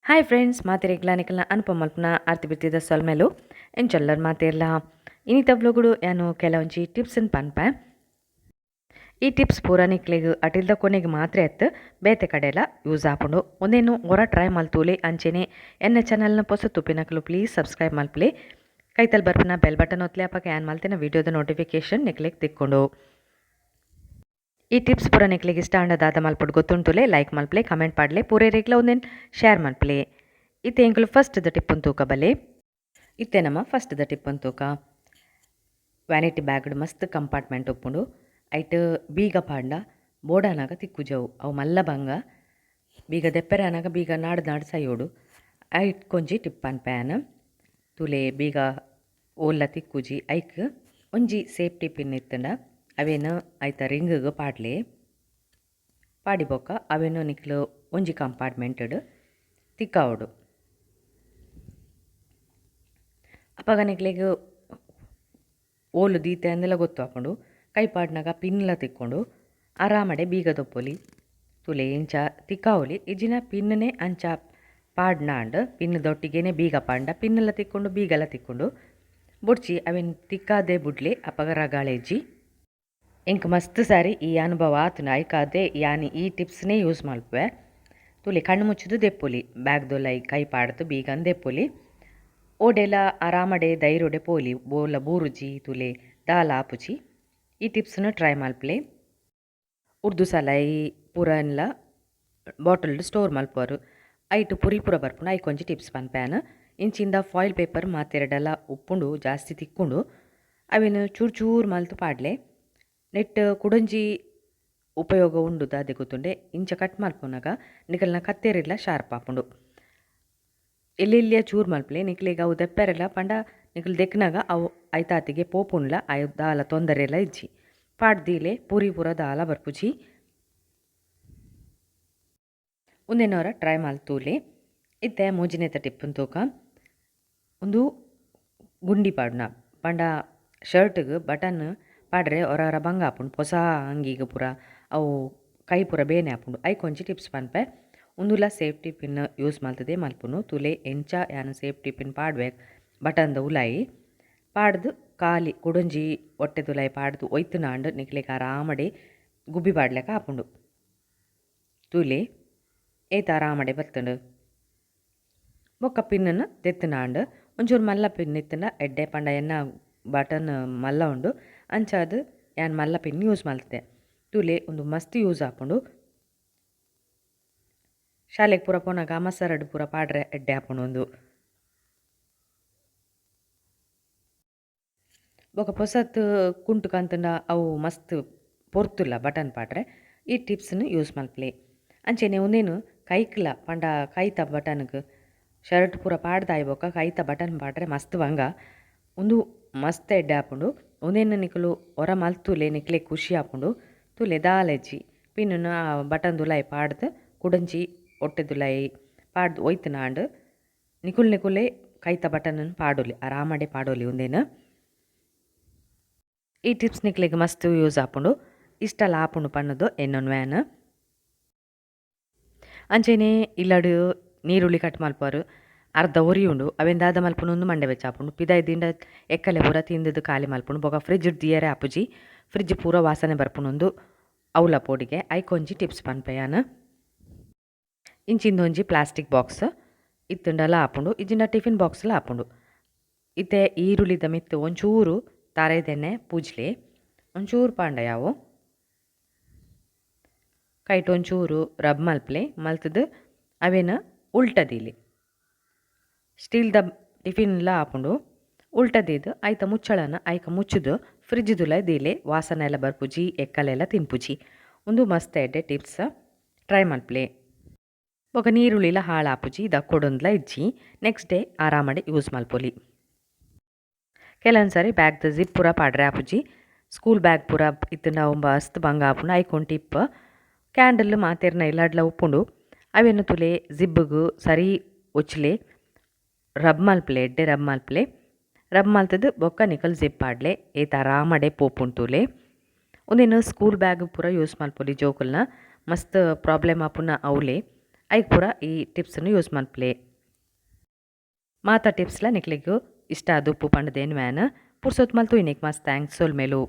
Hi friends, ಮಾತೆರೆಗ್ಲ ನಿಕಲ್ನ ಅನುಪಮ ಮಲ್ಪುನ ಆರ್ತಿ ಬಿರ್ತಿದ ಸೊಲ್ಮೆಲು. ಎಂಚೊಲ್ಲರ್ ಮಾತೆರ್ಲ? ಇನಿತ ವ್ಲೋಗುಡು ಯಾನು ಕೆಲವೊಂಜಿ ಟಿಪ್ಸ್ ಪನ್ಪೆ. ಈ ಟಿಪ್ಸ್ ಪೂರ ನಿಕ್ಲೆಗ್ ಅಟಿಲ್ದ ಕೊನೆಗೆ ಮಾತ್ರ ಎತ್ತು ಬೇತೆ ಕಡೆಲ ಯೂಸ್ ಆಪುಂಡು. ಒಂದೇನು ಒರ ಟ್ರೈ ಮಲ್ತೂಲೆ. ಅಂಚೆನೆ ಎನ್ನ ಚಾನಲ್ನ ಪೊಸ ತುಪಿನಕಲು ಪ್ಲೀಸ್ ಸಬ್ಸ್ಕ್ರೈಬ್ ಮಲ್ಪಲೆ. ಕೈತಲ್ ಬರ್ಪುನ ಬೆಲ್ ಬಟನ್ ಒತ್ಲೆ. ಅಪಗ ಯಾನ್ ಮಲ್ತಿನ ವಿಡಿಯೋದ ನೋಟಿಫಿಕೇಶನ್ ನಿಕ್ಲೆಗ್ ತಿಕ್ಕೊಂಡು. ಈ ಟಿಪ್ಸ್ ಪೂರ ನಿಕ್ಲೆಗ್ ಇಷ್ಟ ಆಂಡ ದಾದ ಮಲ್ಪೊಡು ಗೊತ್ತುಂಟುಲೆ. ಲೈಕ್ ಮಲ್ಪಲೆ, ಕಮೆಂಟ್ ಪಾಡ್ಲೆ, ಪೂರೆರೆಗ್ಲ ಒಂದೇನು ಶೇರ್ ಮಲ್ಪಲೆ. ಇತ್ತೆ ಎಂಕುಲು ಫಸ್ಟ್ ದ ಟಿಪ್ಪನ್ ತೂಕ ಬಲೆ. ಇತ್ತೆ ನಮ್ಮ ಫಸ್ಟ್ ದ ಟಿಪ್ಪನ್ ತೂಕ. ವ್ಯಾನಿಟಿ ಬ್ಯಾಗ್ ಮಸ್ತ್ ಕಂಪಾರ್ಟ್ಮೆಂಟ್ ಉಪ್ಪುಂಡು. ಐಟ್ ಬೀಗ ಪಾಂಡ ಬೋಡಾನಾಗ ತಿಕ್ಕುಜವು. ಅವು ಮಲ್ಲ ಬಂಗ. ಬೀಗ ದೆಪ್ಪರೆ ಆನಾಗ ಬೀಗ ನಾಡ್ ನಾಡ್ ಸೈಯೋಡು. ಐಟ್ ಕೊಂಜಿ ಟಿಪ್ ಪನ್ಪೆ. ತೂಲೆ, ಬೀಗ ಓಲ್ಲ ತಿಕ್ಕುಜಿ. ಐಕ್ ಒಂಜಿ ಸೇಫ್ಟಿ ಪಿನ್ ಇತ್ತಂಡ ಅವೇನು ಐತ ರಿಂಗಿಗೆ ಪಾಡ್ಲೆ. ಪಾಡಿ ಬೊಕ್ಕ ಅವೇನು ನಿಕ್ಲು ಒಂಜಿ ಕಂಪಾರ್ಟ್ಮೆಂಟ್ಡ್ ತಿಕ್ಕಾವೊಡು. ಅಪಗ ನಿಕ್ಲೆಗ್ ಓಲು ದೀತೆ ಅಂದೆಲ ಗೊತ್ತು ಆಪುಂಡು. ಕೈ ಪಾಡ್ನಗ ಪಿನ್ಲ ತಿಕ್ಕೊಂಡು. ಆರಾಮಡೆ ಬೀಗ ದೊಪ್ಪೊಲಿ. ತೂಲೆ, ಇಂಚ ತಿಕ್ಕಾವೊಲಿ. ಇಜ್ಜಿನ ಪಿನ್ನೇ ಅಂಚ ಪಾಡ್ನಾಂಡ್ ಪಿನ್ ದೊಟ್ಟಿಗೆನೆ ಬೀಗ ಪಾಂಡ ಪಿನ್ನೆಲ್ಲ ತಿಕ್ಕೊಂಡು, ಬೀಗಲ ತಿಕ್ಕೊಂಡು. ಬೊಡ್ಚಿ ಅವೆನ್ ತಿಕ್ಕಾದೆ ಬುಡ್ಲೆ. ಅಪಗ ರಗಾಳೆ ಇಜ್ಜಿ. ಎಂಕ್ ಮಸ್ತ್ ಸಾರಿ ಈ ಅನುಭವ ಆತುಂಡು. ಐಕಾದೆ ಯಾನ್ ಈ ಟಿಪ್ಸ್ನೇ ಯೂಸ್ ಮಲ್ಪುವೆ. ತೂಲೆ, ಕಣ್ಣು ಮುಚ್ಚುದು ದೆಪ್ಪೊಲಿ. ಬ್ಯಾಗ್ದೊಲೈ ಕೈ ಪಾಡ್ದು ಬೀಗನ್ ದೆಪ್ಪೊಲಿ. ಓಡೆಲ ಆರಾಮಡೆ ಧೈರ್ಯಡೆ ಪೋಲಿ. ಬೋಲ ಬೂರುಜಿ. ತೂಲೆ, ದಾಲ ಆಪುಜಿ. ಈ ಟಿಪ್ಸ್ನ ಟ್ರೈ ಮಲ್ಪಲೆ. ಉರ್ದು ಸಲಾಯಿ ಪೂರನ್ಲ ಬಾಟಲ್ಡ್ ಸ್ಟೋರ್ ಮಲ್ಪುವರು. ಐಟ್ ಪುರಿ ಪೂರ ಬರ್ಪುಂಡು. ಐಕ್ ಒಂಜಿ ಟಿಪ್ಸ್ ಪನ್ಪೆ. ಇಂಚಿಂದ ಫಾಯಿಲ್ ಪೇಪರ್ ಮಾತೆರಡಲ ಉಪ್ಪುಂಡು, ಜಾಸ್ತಿ ತಿಕ್ಕುಂಡು. ಅವೆನ್ ಚೂರು ಚೂರು ಮಲ್ತ್ ಪಾಡ್ಲೆ. ನೆಟ್ ಕುಡೊಂಜಿ ಉಪಯೋಗ ಉಂಡು, ದಾದೆ ಗೊತ್ತುಂಡೆ? ಇಂಚ ಕಟ್ ಮಲ್ಪುನಗ ನಿಕಲ್ನ ಕತ್ತೆರಿಲ ಶಾರ್ಪ್ ಆಪುಂಡು. ಎಲ್ಯ ಚೂರು ಮಲ್ಪಲೆ. ನಿಕ್ಲೆಗ್ ಅವು ದೆಪ್ಪರೆಲ ಪಂಡ ನಿಕುಲು ದೆಕ್ನಗ ಅವು ಐತಾತಿಗೆ ಪೋಪುಂಡ್ಲ ಅವು ದಾಲ ತೊಂದರೆಲ ಇಜ್ಜಿ. ಪಾಡ್ದೀಲೆ, ಪುರಿ ಪೂರ ದಾಲ ಬರ್ಪುಜಿ. ಉಂದೆನ್ ಒರ ಟ್ರೈ ಮಲ್ತೂಲೆ. ಇತ್ತೆ ಮೂಜಿನೆತ ಟಿಪ್ಪನ್ ತೂಕ. ಉಂದು ಗುಂಡಿ ಪಾಡುನ. ಪಂಡ ಶರ್ಟ್ಗ್ ಬಟನ್ ಪಾಡ್ರೆ ಒರ ಒರ ಬಂಗ ಆಪುಂಡು. ಪೊಸ ಅಂಗಿಗ್ ಪೂರ ಅವು ಕೈ ಪೂರ ಬೇನೆ ಆಪುಂಡು. ಐಕ್ ಒಂಜಿ ಟಿಪ್ಸ್ ಪನ್ಪೆ. ಉಂದುಲ safety pin use ಮಲ್ತುದೇ ಮಲ್ಪುನು. ತೂಲೆ, ಎಂಚ ಯಾನ್ ಸೇಫ್ಟಿ ಪಿನ್ ಪಾಡ್ವೆ. ಬಟನ್ದ ಉಲಾಯಿ ಪಾಡ್ದು ಖಾಲಿ ಕುಡೊಂಜಿ ಒಟ್ಟೆದುಲಾಯಿ ಪಾಡ್ದು ಒಯ್ತುನಾಂಡ್ ನಿಕ್ಲೆಗ್ ಆರಾಮಡೆ ಗುಬ್ಬಿ ಪಾಡ್ಲೆಕ ಆಪುಂಡು. ತೂಲೆ, ಏತ್ ಆರಾಮಡೆ ಬತ್ತುಂಡು. ಬೊಕ್ಕ ಪಿನ್ನನ್ನು ದೆತ್ತುನಾಂಡ್. ಒಂಚೂರು ಮಲ್ಲ ಪಿನ್ ಇತ್ತುಂಡ ಎಡ್ಡೆ. ಪಂಡ ಎನ್ನ ಬಟನ್ ಮಲ್ಲ ಉಂಡು. ಅಂಚಾದ್ ಯಾನ್ ಮಲ್ಲ ಪಿನ್ ಯೂಸ್ ಮಲ್ತೆ. ತೂಲೆ, ಉಂದು ಮಸ್ತ್ ಯೂಸ್ ಆಪುಂಡು. ಶಾಲೆಗ್ ಪೂರ ಪೋನಗ ಅಮಸರಡ್ ಪೂರ ಪಾಡ್ರೆ ಎಡ್ಡೆ ಆಪುಂಡು ಉಂದು. ಬೊಕ ಪೊಸತ್ ಕುಂಟು ಕಂತುಂಡ ಅವು ಮಸ್ತ್ ಪೊರ್ತುಲ ಬಟನ್ ಪಾಡ್ರೆ. ಈ ಟಿಪ್ಸ್ನ್ ಯೂಸ್ ಮಲ್ಪಲೆ. ಅಂಚೆನೆ ಉಂದೆನ್ ಕೈಕ್ಲ ಪಂಡ ಕೈತ ಬಟನ್ಗ್ ಶರ್ಟ್ ಪೂರ ಪಾಡ್ದಾಯಿ ಬೊಕ್ಕ ಕೈತ ಬಟನ್ ಪಾಡ್ರೆ ಮಸ್ತ್ ಬಂಗ. ಉಂದು ಮಸ್ತ್ ಎಡ್ಡೆ ಆಪುಂಡು. ಉಂದೆನ್ ನಿಕುಲು ಒರ ಮಲ್ತುಲೆ, ನಿಕ್ಲೆಗ್ ಖುಷಿ ಆಪುಂಡು. ತೂಲೆ, ದಾಲ ಇಜ್ಜಿ. ಪಿನ್ನ್ ಆ ಬಟನ್ ದುಲಾಯಿ ಪಾಡ್ದ್ ಕುಡೊಂಜಿ ಒಟ್ಟೆದುಲಾಯಿ ಪಾಡ್ದ್ ಒಯ್ತುನಾಂಡ್ ನಿಕುಲು ನಿಕುಲೆ ಕೈತ ಬಟನ್ ಪಾಡೊಲಿ, ಆರಾಮಡೆ ಪಾಡೊಲಿ ಉಂದೆನ್. ಈ ಟಿಪ್ಸ್ ನಿಕ್ಲೆಗ್ ಮಸ್ತ್ ಯೂಸ್ ಆಪುಂಡು, ಇಷ್ಟಲ ಆಪುಂಡು ಪನ್ನದು ಎನ್ನೊನ್ವೆ ಯಾನ್. ಅಂಚೆನೆ ಇಲ್ಲಡ್ ನೀರುಳ್ಳಿ ಕಟ್ ಮಲ್ಪುವರು. ಅರ್ಧ ಒರಿಯುಂಡು. ಅವೆನ್ ದಾದ ಮಲ್ಪುನು ಉಂದು ಮಂಡೆ ಬೆಚ್ಚ ಆಪುಂಡು. ಪಿದಾಯಿ ದಿಂಡ ಎಕ್ಕಲೆ ಪೂರ ತಿಂದುದು ಖಾಲಿ ಮಲ್ಪುಂಡು. ಬೊಕ ಫ್ರಿಜ್ ದೀಯರೆ ಆಪುಜಿ. ಫ್ರಿಜ್ ಪೂರ ವಾಸನೆ ಬರ್ಪುಂಡು. ಅವ್ಲ ಪೋಡಿಗೆ. ಐಕ್ ಒಂಜಿ ಟಿಪ್ಸ್ ಪನ್ಪೆ ಯಾನ್. ಇಂಚಿಂದ ಒಂಜಿ ಪ್ಲಾಸ್ಟಿಕ್ ಬಾಕ್ಸ್ ಇತ್ತುಂಡಲ ಆಪುಂಡು, ಇಜ್ಜಿಂಡ ಟಿಫಿನ್ ಬಾಕ್ಸ್ಲ ಆಪುಂಡು. ಇತ್ತೆ ಈರುಳ್ಳಿದ ಮಿತ್ತ್ ಒಂಚೂರು ತಾರಾಯಿದೆಣ್ಣೆ ಪೂಜ್ಲೆ. ಒಂಚೂರು ಪಾಂಡ ಯಾವು. ಕೈಟ್ ಒಂಚೂರು ರಬ್ ಮಲ್ಪಲೆ. ಮಲ್ತುದು ಅವೆನ್ ಉಲ್ಟ ದೀಲೆ. ಸ್ಟೀಲ್ದ ಟಿಫಿನ್ಲ ಆಪುಂಡು. ಉಲ್ಟ ದೀದ್ ಐತ ಮುಚ್ಚಳನ ಐಕ ಮುಚ್ಚುದು ಫ್ರಿಜ್ ದುಲಾಯಿ ದೀಲೆ. ವಾಸನೆ ಎಲ್ಲ ಬರ್ಪುಜಿ, ಎಕ್ಕಲೆಲ್ಲ ತಿನ್ಪುಜಿ. ಉಂದು ಮಸ್ತ್ ಎಡ್ಡೆ ಟಿಪ್ಸ್, ಟ್ರೈ ಮಲ್ಪಲೆ. ಬೊಕ ನೀರುಳ್ಳಿಲ ಹಾಳಾಪುಜಿ, ದಕ್ಕೊಡೊಂದ್ಲ ಇಜ್ಜಿ. ನೆಕ್ಸ್ಟ್ ಡೇ ಆರಾಮಡೆ ಯೂಸ್ ಮಲ್ಪೊಲಿ. ಕೆಲವೊಂದು ಸಾರಿ ಬ್ಯಾಗ್ದ ಜಿಪ್ ಪೂರ ಪಾಡ್ರೆ ಆಪುಜಿ. ಸ್ಕೂಲ್ ಬ್ಯಾಗ್ ಪೂರ ಇತ್ತ್ಂಡ ಒಂಬ ಅಸ್ತ್ ಬಂಗ ಆಪುಂಡು. ಐಕ್ ಒಂಜಿ ಟಿಪ್. ಕ್ಯಾಂಡಲ್ ಮಾತೆರ್ನ ಇಲ್ಲಡ್ಲ ಉಪ್ಪುಂಡು. ಅವೆನ್ ತೂಲೆ, ಜಿಬ್ಬುಗು ಸರಿ ಒಚ್ಲೆ, ರಬ್ ಮಲ್ಪಲೆ, ಎಡ್ಡೆ ರಬ್ ಮಲ್ಪಲೆ. ರಬ್ ಮಲ್ತುದು ಬೊಕ್ಕ ನಿಕಲ್ ಜಿಪ್ ಪಾಡ್ಲೆ. ಏತ್ ಆರಾಮಡೆ ಪೋಪುಂಡು ತೂಲೆ. ಉಂದೆನ್ ಸ್ಕೂಲ್ ಬ್ಯಾಗ್ ಪೂರ ಯೂಸ್ ಮಲ್ಪೊಲಿ. ಜೋಕುಲ್ನ ಮಸ್ತ್ ಪ್ರಾಬ್ಲಮ್ ಆಪುನ ಅವ್ಲೆ. ಐಕ್ ಪೂರ ಈ ಟಿಪ್ಸ್ನು ಯೂಸ್ ಮನ್ಪುಲೆ. ಮಾತ ಟಿಪ್ಸ್ಲ ನಿಕ್ಲೆಗ್ ಇಷ್ಟ ಆದುಪ್ಪು ಪಂಡ್ದ್ ಎನ್ನುವೆ ಯಾನ್. ಪುರ್ಸೊತ್ ಮಲ್ತು ಇನಿಕ್ ಮಸ್ತ್ thanks, ಸೊಲ್ಮೆಲು.